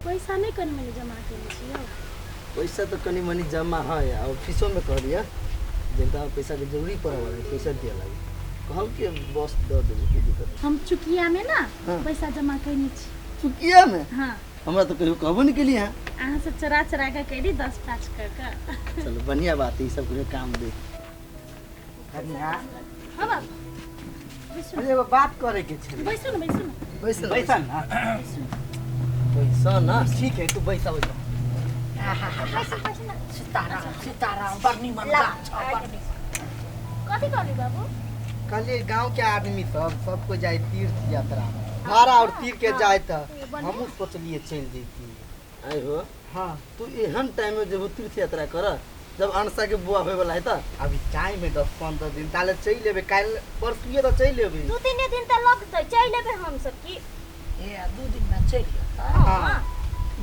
पैसा नहि कनि मनि जमा केने छी यौ? पैसा तऽ कनि मनि जमा है आ ऑफिसोमे कहलियै जिनका पैसाके जरूरी पड़ऽ वाला है पैसा दिअ लागी कहलकै बस दऽ देबै कोई दिक्कत नहीं। हम चुकियामे ने हाँ। पैसा जमा केने छी। चुकियामे? हाँ। हमरा तऽ कहियो कहबो नहि केलियै अहाँ। अहाँ सब चोरा चोरा कऽ कैली 10-5 कऽ कऽ। चलू बढ़िआँ बात है, ई सब कहियो काम दे। कन्या। हाँ बाबू। बैसू। अरे एगो बात करे के छलै। बैसू ने, बैसू ने। बैसू ने, बैसा ना। बैसा ना। ठीक है, तू बैसा बैसा। बैसू, बैसू ना। सीताराम सीताराम, बड़ निमन गाछ छ, बड़ निमन। कथी कहली बाबू? कहलिए गांव के आदमी सब सबको जाए तीर्थ यात्रा भाड़ा और तीर के जाए त हमहूँ सोचलिए चलि जैती। आइ हो। हाँ। तू एहन टाइम में जेबो तीर्थ यात्रा कर जब अनसा के बुआ होए वाला है त? अभी टाइम है 10-15 दिन, ताले चलि एबै, काल्हि परसुए त चलि एबै। 2-3 दिन त लगतै, चलि एबै हम सब की। ए 2 दिन में चलि एतै। हाँ।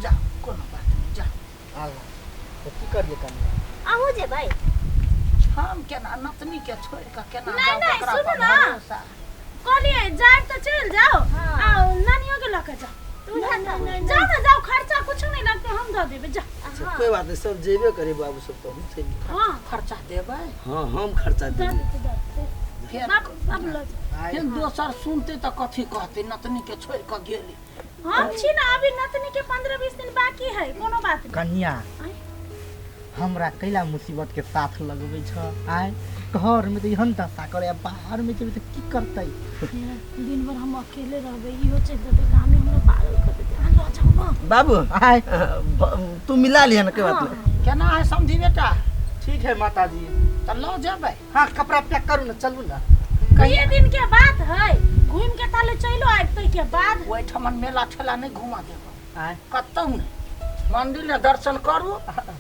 जा कोनो बात नहीं, जा। आला त की करिए कन्या? अहूँ जेबै? हम केना नतनी के छोड़ के केना नहीं, जाउ, नहीं, ककरा सुनू पर ना। भरोसा? कहलिए जाए त चलि जाओ, हाँ। आ नानियो के लऽ के जाओ। तू जा ना। जाओ ना जाओ, खर्चा कुछ नहीं लगते, हम दऽ देबै, जा। अच्छा, कोई बात नहीं, सब जेबे करे बाबू सब तो हम चलि। हाँ। खर्चा देबै? हाँ, हम खर्चा दऽ देबै। देतै, दऽ देतै। फेर बाबू, बाबू लऽ जाओ। फेर दोसर सुनते तऽ कथी कहते, नतनी के छोड़ के गेली। हम छी ना अभी नतनी के 15-20 दिन बाकी है, कोनो बात नहीं। कन्या, आँय? हमरा कैला मुसीबत के साथ लगबै छ? आय घर में तऽ एहन दशा करे, बाहर में जेबै तऽ की करतै? दिन भर हम अकेले रहबै, इहो चलि जेतै कामे, हमरा पागल कर देतै। अहाँ लऽ जाउ ना। बाबू, आय। तू मिला लिह ना, कोई बात नहीं। केना है समझी बेटा? ठीक है माताजी। तऽ लऽ जेबै? हाँ, कपड़ा पैक करू ना, चलू ना। कहिए दिन के बात है, घूम के ताले चलो आबते के बाद। ओहिठमन मेला ठेला नहीं घुमा देबो। आय। कतौ नहीं, मंदिर में दर्शन करू,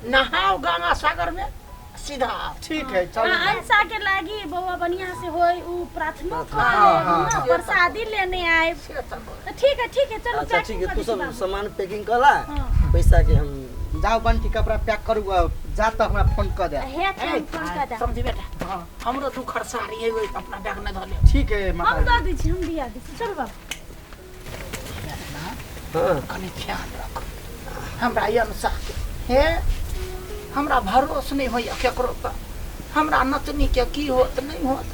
नहाओ गंगा सागर में, सीधा आओ। ठीक है, चलू। हाँ, अंसा के लागी बउआ बढ़िया से होय, उ प्रार्थना कर हाँ, ले, हाँ, ना, प्रसादी लेने आए। से तऽ करू। तो ठीक है, ठीक है, चलो अच्छा पैकिंग ठीक है, कर तू सब दी बाबू। सामान पैकिंग कर ला, हाँ। पैसा के हम जाओ बंटी कपड़ा पैक करू, जा तो हमरा फोन कर दे। हे, हम फोन कर दे। समझी बेटा, हाँ। हमरो दू खरसारी है, ओहि अपना बैग में धऽ ले। ठीक है हम माता। दऽ दै छी, हम दिया दै छी, चल बाबू। हाँ। कनि ध्यान रख हमरा अंसा के। हे, हमरा भरोस नहीं होइया केकरो पर, हमरा नतनी के की होत नहीं होत,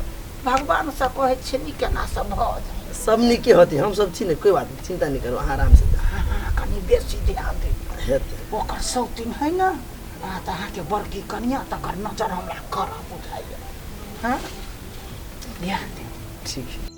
भगवान से कहै छियै नी केना सब भऽ जाय। सब नीके होती, हम सब छी ने, कोई बात नहीं, चिंता नहीं करो, अहाँ आराम से जाओ। हाँ, कनि बेसी ध्यान देब। हेतै। ओकर सौतीन है ना, अहाँ तऽ अहाँके बड़की कनिया, तकर नजर हमरा करऽ बुझाइया। हाँ, ध्यान देब। ठीक है।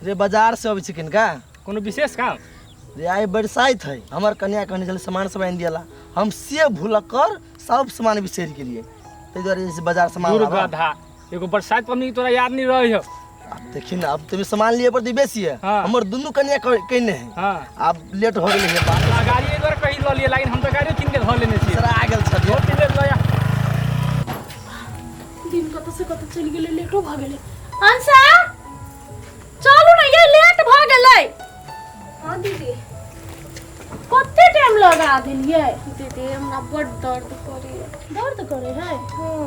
रे बाजार से अबै छी किनका? कोनो विशेष काम? रे आइ बरसाइत है, हमर कन्या कहने छलै सामान सब आनि दियला, हम से भूलक कर सब सामान बिसरि गेलियै, ताहि दुआरे जे छै बाजार सामान दूर लाबऽ। गधा, एगो बरसाइत पबनी तोरा याद नहीं रहे हो। आब देखी ना, अब तुम्हें सामान लिए पर बेसी है। हाँ। हमर दुनू कन्या कहने है। हाँ। आब लेट हो गेलै है बात। आ, गाड़ी एहि दुआरे कही लऽ लियै, लेकिन हम तऽ गाड़ियो कीन के धऽ लेने छियै। सर आ गेल छलियै। रोटी ले लऽ आ। दिन कतऽ से कतऽ चलि गेलै, लेटो भऽ गेलै। अंशा चलू ने, ये लेट भऽ गेलै। हाँ दीदी। कते टाइम लगा देलियै? दीदी हमरा बड दर्द करैया। दर्द करे है? हाँ।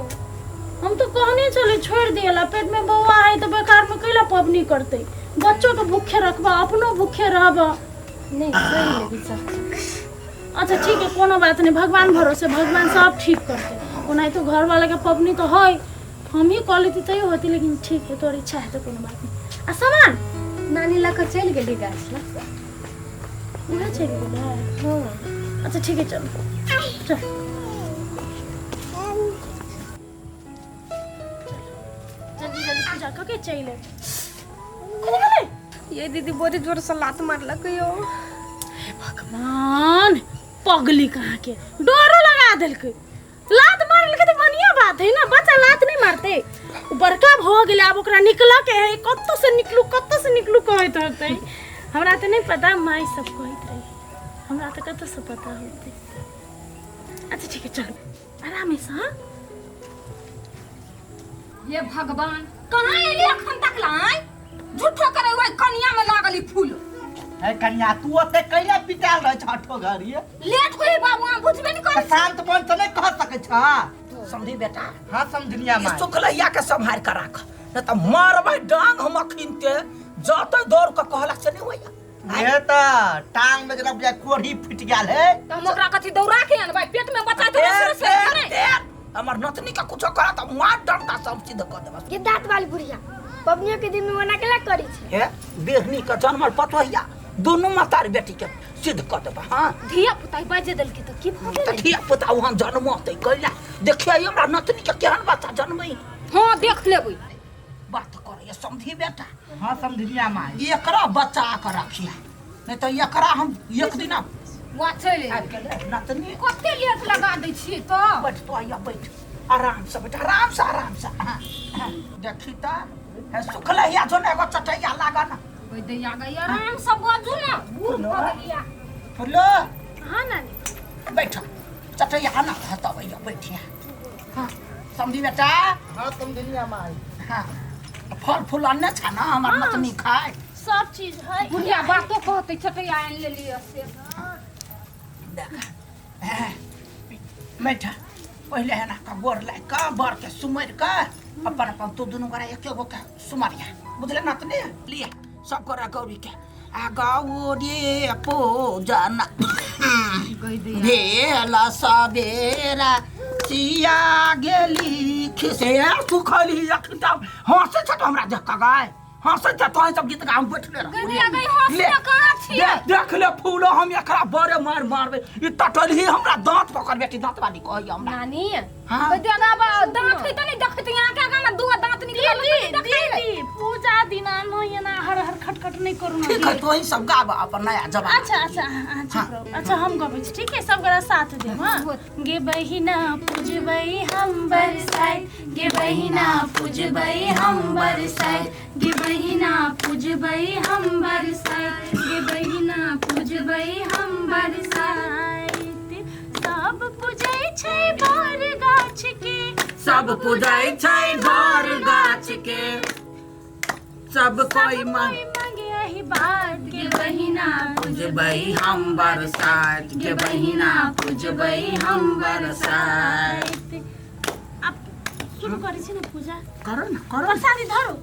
हम तो कहने छलै छोड़ि दियला, पेट में बौआ है तऽ बेकार में कैला पबनी करतै, बच्चो के भूखे रखबा, अपनो भूखे रहबा। नहीं सही लेबी चाचा। अच्छा ठीक है, कोनो बात नहीं, भगवान भरोसे, भगवान सब ठीक करते। ओनाहितो घर वाला के पबनी तो है, हम ही कह लेती तैयो होती, लेकिन ठीक है, तोहर इच्छा है तो कोनो बात नहीं। आ सामान नानी लऽ कऽ चलि गेली गाछ लग। उहे चलि गेलै? हाँ। अच्छा ठीक है, चल चल। जल्दी जल्दी पूजा कऽ के चलि आयब। कथी भेलै? ये दीदी बड़ी जोर से लात मारलक यो। भगवान, पगली कहाँ के डरो लगा देलकै। लात मारलकै तऽ बढ़िया बात है ना, बच्चा लात नहीं मारते, उ बड़का भऽ गेलै, आब ओकरा निकलऽ के है, कतऽ से निकलू कतऽ से निकलू कहैत होतै। हमरा तऽ नहीं पता, माय सब कहैत रहे, हमरा तऽ कतऽ से पता होतै। अच्छा ठीक है, चलू आराम से। हाँ ये भगवान, कहाँ एली अखन तक लाए? झूठो करे ओइ कनिया में लागल ई फूल। है कन्या तू ओते कैला पिटायल रहै छ आठो घड़ी लेट होई बाबू अहाँ बुझबे नहीं तऽ करै शांत मन से नहि कह सकै छ समझी बेटा हाँ समझनिया ई माय सुखलैया के सम्हारि के राख नहीं तऽ मारबै डांग हम अखिनते जतै दौड़ के कहला से नहीं होइया हे तऽ टांग में जेना बुझाय कोढ़ी फुटि गेल है तऽ हम ओकरा कथी दौड़ा के अनबै पेट में बच्चा देर, थोड़े से देर, नहीं देर। हमर नतनी के कुछो करा तऽ मार डंटा सब सीध कऽ देबस ये दांत वाली बुढ़िया पबनियों के दिन में मना केला करी छै हे बेहनी के जनमल पतोहिया दुनू मतारी बेटी के सिद्ध कऽ देबा हाँ धिया पुता बाजे देलकै तऽ की भऽ तऽ गेलै धिया पुता वहाँ जनमतै कैला देखियै हमरा नतनी के केहन बच्चा जनमै हाँ देख लेबै बात करैया समझी बेटा हाँ समझनिया माय एकरा बचा के रखिया नहीं तऽ एकरा हम एक दिना वा चलि आबि गेलै नतनी कते लेट लगा दै छियै तऽ बैठ तो आइया बैठ आराम से बैठ आराम से आराम से हाँ, हाँ। देखी तऽ हे सुखलैया जो ने एगो चटैया लागल गई दैया गई आराम से बाजू ना बूढ़ भऽ गेलिया फुलो हाँ नानी बैठ चटैया आना तब अइया बैठिया हाँ समझी बेटा हाँ समझनिया माय हाँ फल फूल अन्ने छ ना हमर नतनी खाए सब चीज है बुढ़िया बातो कहतै चटैया आनि लेलियै से देख हैं, बैठ पहिले है ना का गोर लाग के बर के सुमरि के अपन अपन तू दुनू गोरा एके गो के सुमरिया बुझले नतनी लिया सब गोरा गौरी के आ गौरी पूजन भेल सबेरा सिया गेली खिसे सुखली अखन तऽ हँसै छ तऽ हमरा देख कऽ गाय हँसै छ तोहन सब गीत गा हम बैठले रह गई दैया गई हँसते कहाँ छियै देख देख ले फूलो हम एकरा बड़े मार मारबै ई टटलही हमरा दांत पकड़ बेटी दांत वाली कहै हमरा नानी हाँ गई दैया गा दांत है तऽ नहीं देखैत यहाँ के आगाँ में दूगो दांत निकलल है तऽ नहीं देखै दीदी पूजा दिना न एना हर हर खटखट नहीं करू ना ठीक है तोही सब गाब अपन नया जमाना अच्छा अच्छा अच्छा प्रभु अच्छा हम गबै छी ठीक है सब गोरा साथ देब हाँ गे बहिना पूजबै हम बरसाइत गे बहिना पूजबै हम बरसाइत गे बहिना पूजबै हम बरसाइत गे बहिना पूजबै हम बरसाइत सब पूजै छै बर गाछ के सब पूजै छै बर गाछ के सब कोई सब मन कोई मांगे एही बात गे बहिना पूजबै हम बरसात के बहिना पूजबै हम बरसात आब शुरू करै छी ने पूजा करो न करो प्रसादी धरू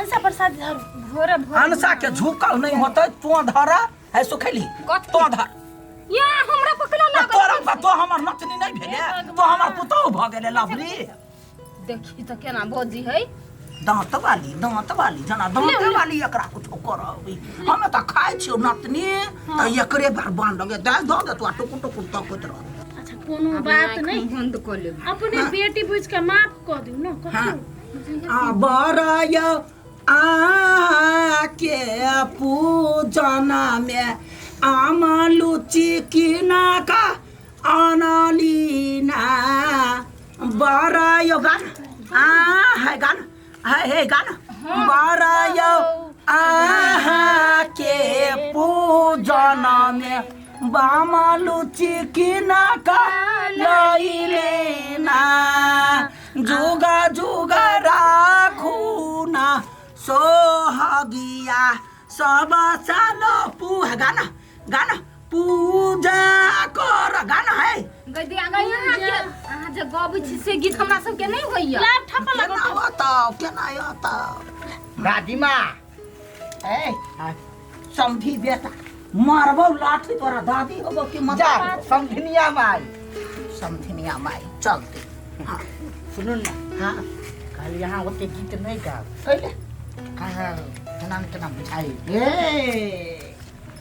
अंसा प्रसादी धरू भोरे भोरे अनसा के झुकल नहीं होतै तो धर है सुखैली तो धर या हमरा पकड़ा त लागल तोरा बा तो हमर नचनी नहीं भेले तो हमर पुतोह भ गेले लवली देखी तऽ केना बजी है दांत वाली दांत वाली जना दांत वाली एकरा कुछो करब हमे तऽ खाइ छियौ नतनी तऽ एकरे बार बान लगे दाल दऽ दे तू आ टुकुर टुकुर तकैत रह अच्छा कोनो बात नहीं बंद कऽ लेब अपने बेटी बुझ के माफ कऽ दियौ ने हाँ। कथी आ बरय आ के पूजना में आमा लुची किना का अनलिना बरय गान आ है गान है हे गान बरय आहा के पूजना में बामा लुची किना का लैलेना जुगा जुगा राखू ना सोहगिया सब साल पुह गाना गाना पूजा कर गाना है गदिया गई अहाँ के अहाँ जे गबै छी से गीत हमरा सबके नहि होइया लाभ ठप्पा केना लगो होतौ केना होतौ दादी माँ ए समझी बेटा मारबौ लाठी तोरा दादी होबो कि जा मत समझनिया माई समझनिया माई चलते हाँ सुनू ना हाँ कहली यहाँ ओते गीत नहीं गाब कैले कहाँ केना न केना बुझाई ए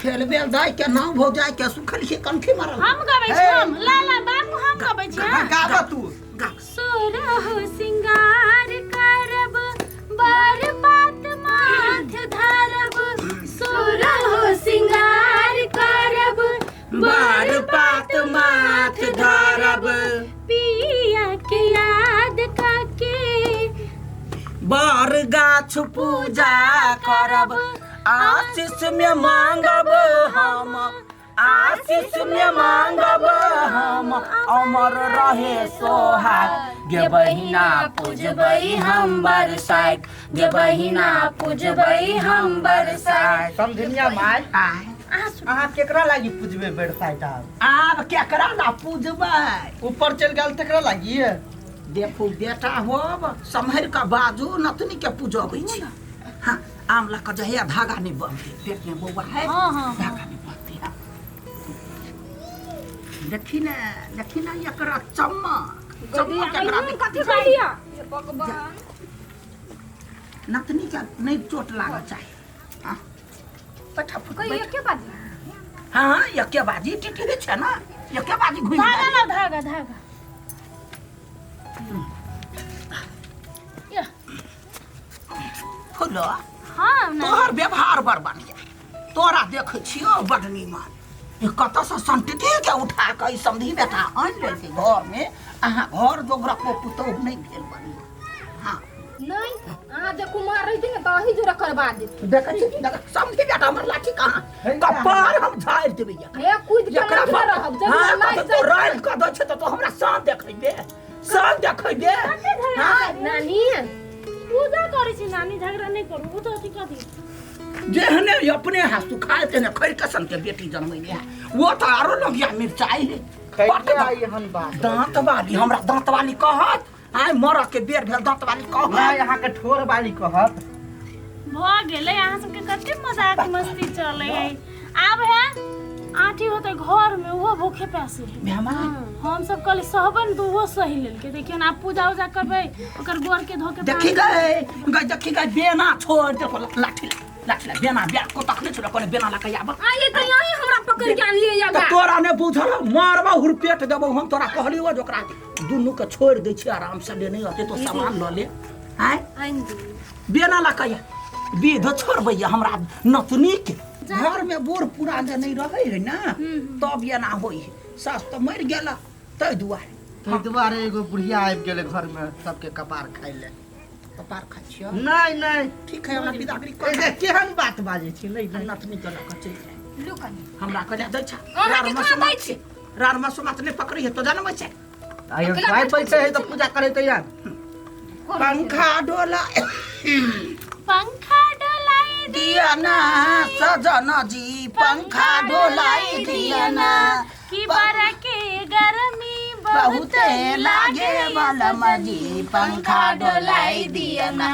फेल बेल दाय के नाव भौ जाय के सुखल के कनखी मारल हम गबै छी हम ला ला बाबू हम गबै छी हाँ गाब तू गा सोरह सिंगार करब बर पात माथ धरब सोरह सिंगार करब बर पात माथ धरब पिया के याद काके बर गाछ पूजा करब आशीष में मांगब हम आशीष में मांगब हम अमर रहे सोहाग गे बहिना पूजबै हम बरसाइत गे बहिना पूजबै हम बरसाइत समझनिया माई आय अहाँ सुनू। अहाँ केकरा लागी पूजबै बरसाइत आब? आब केकरा ला पूजबै? ऊपर चलि गेल तकरा लागी। देखू बेटा होब, सम्हरि कऽ बाजू, नतनी के पूजबै छी। हाँ, आम लऽ कऽ जहिया धागा नहि बन्हतै पेट में बौआ है। हाँ, हाँ, धागा नहि बन्हतै। हाँ। देखी ने, देखी ने एकरा चमक चमक एकरा हम कथी कहलिया हे भगवान। नतनी के नहि चोट लागऽ चाही। हाँ, बैठा फुट, कोई बैठ। एके बाजी। हाँ, एके बाजी टिटही छै ने, एके बाजी घुमि धागा गेल। लाउ, धागा धागा। यह, फूलो। हाँ नानी। तोहर व्यवहार बड़ बढ़िया, तोरा देखै छियौ बड़ नीमन। ई कतऽसँ संतति के उठा कऽ ई समधी बेटा आनि लेलकै घरमे? अहाँ घर जोगरक पुतोहु नहि भेल बढ़िया। हाँ। नहीं, अहाँ जे कुमार रहिती ने तऽ अही जोड़ा करबा देती। देखै छी, समधी बेटा, हमर लाठी कहाँ? कपार हम झाड़ि देबै एकरा। हे कूद के एकरा लाठी पर रहब जब हाँ, लाइट कतौ जाइत। राइल कऽ दै छै तऽ तो हमरा शान देखैबे, शान देखैबे। हाँ। नानी। पूजा करै छी नानी, झगड़ा नहि करू। ओ तऽ अथी कथी जेहने अपने हाथ सुखाए तेहने खैर कसम के बेटी जनमैले है। वो तऽ आरो लगिया मिरचाई है। खैरके आई एहन बात। दांत वाली हमरा दांत वाली कहत? आइ मरऽ के बेर भेल दांत वाली कहत? नहि, अहाँके ठोर वाली कहत। भऽ गेलै। अहाँ सबके कते मजाक मस्ती चलै है। आब है आँटी होते घर में, ओहो भूखे प्यासे है। मेहमान। हम सब कहली सहबै ने तऽ ओहो सही लेलकै। देखियौ ने, आब पूजा उजा करबै, ओकर गोर के धो के देखी गए गए, देखी गए, बेना छोड़ देखो, लाठी ला, लाठी ला, बेना बे को तखने छोड़, कोने बेना ला के आब। आ ये तऽ यही हमरा पकड़ के आनलियै तऽ या तोरा ने बुझल, मारबा हुरपेट देबौ हम। तोरा कहलियौ जे ओकरा दुनू के छोड़ दै छी, आराम से लेने अते तो सामान लऽ ले। आँय? आनि दी। बेना ला के विध छोड़बैया हमरा नतनी के। घर में बूढ़ पुरान जे नहीं रहे है ना, तब एना होइ है। सास तऽ मरि गेल ताहि दुआरे। ताहि दुआरे एगो बुढ़िया आबि गेलै घर में सबके कपार खाइ लए। कपार खाइ छियै? नहि नहि। ठीक है, हमरा बिदागरी कर। ए, केहन बात बाजै छी? नहि नहि। नतनी के लऽ कऽ चलि जाय। लू कनी। हमरा कह दै छ। अहाँके कहाँ दै छी? रार मसोमात नहि पकड़ै है तो जानबै छै। आइ पाइ पैसा है तऽ पूजा करै तैयार। पंखा डोला पंखा डोलाई दिया ना सजन जी, पंखा डोलाई दिया ना। कि बड़ा के गर्मी बहुते लागे बलम जी, पंखा डोलाई दिया ना।